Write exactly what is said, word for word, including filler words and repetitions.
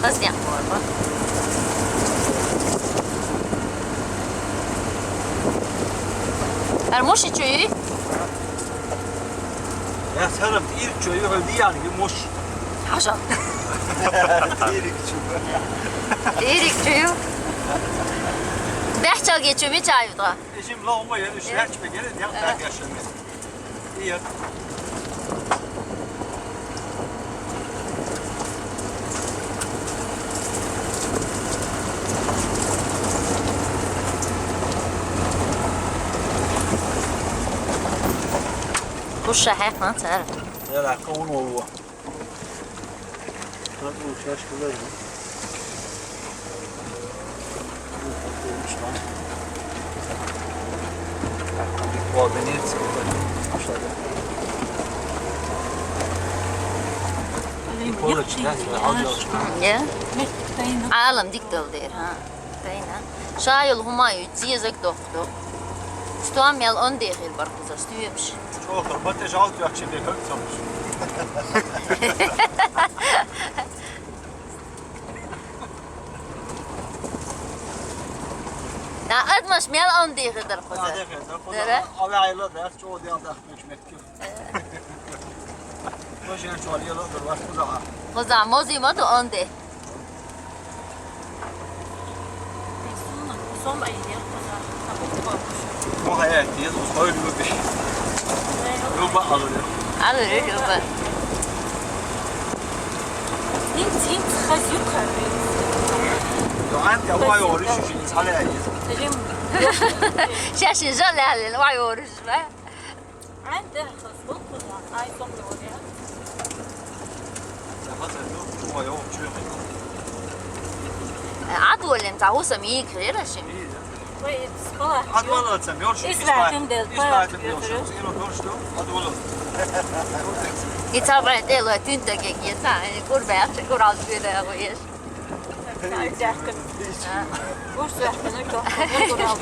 Аз дяхмарба. Ар моши чуи? Я сарам ир чуи, я диан ги мош. Хажа. Ирик чуи. Ирик чуи. Бяхчалги чуи чаюда. Эжим лома я, шляч бегере, я так яшамай. Ия. Куша хьехна цара. Яра, кавун ова. Надо учаш кулай. Алам дик дал дер, ха. Тайна. Шайыл хумаю, зиязак дохто. Стуам ял он дехил баркуза, стуемш. Чохор, батэ жалт яхче бе хак самш. Да, адмаш мел он дехил даркуза. Дехил даркуза. Дара? Ала айла да, чо дел да, меч мекки. Божен чо дел да, даркуза. Куза, мози моду он де. Сон айдер куза. Бу хая тез, ой, любиш. Люба алыр. Алыр, Люба. Ин, ин, хазюк хабе. Анте вай ориш, ин, цале айдер. Рим. Шаши жале але, вай ориш, ва? Анте хазюк куза. Ай, сон да ориш. Адволен, та хусам ик хераши. Адволен, та мёрш. Ис ватим дел, ис ватим мёрш. Ис ватим мёрш. И та бай дел, тюнтеге гита, кур бай, кур ал бюре, еш. Кур сахтана, кур ал.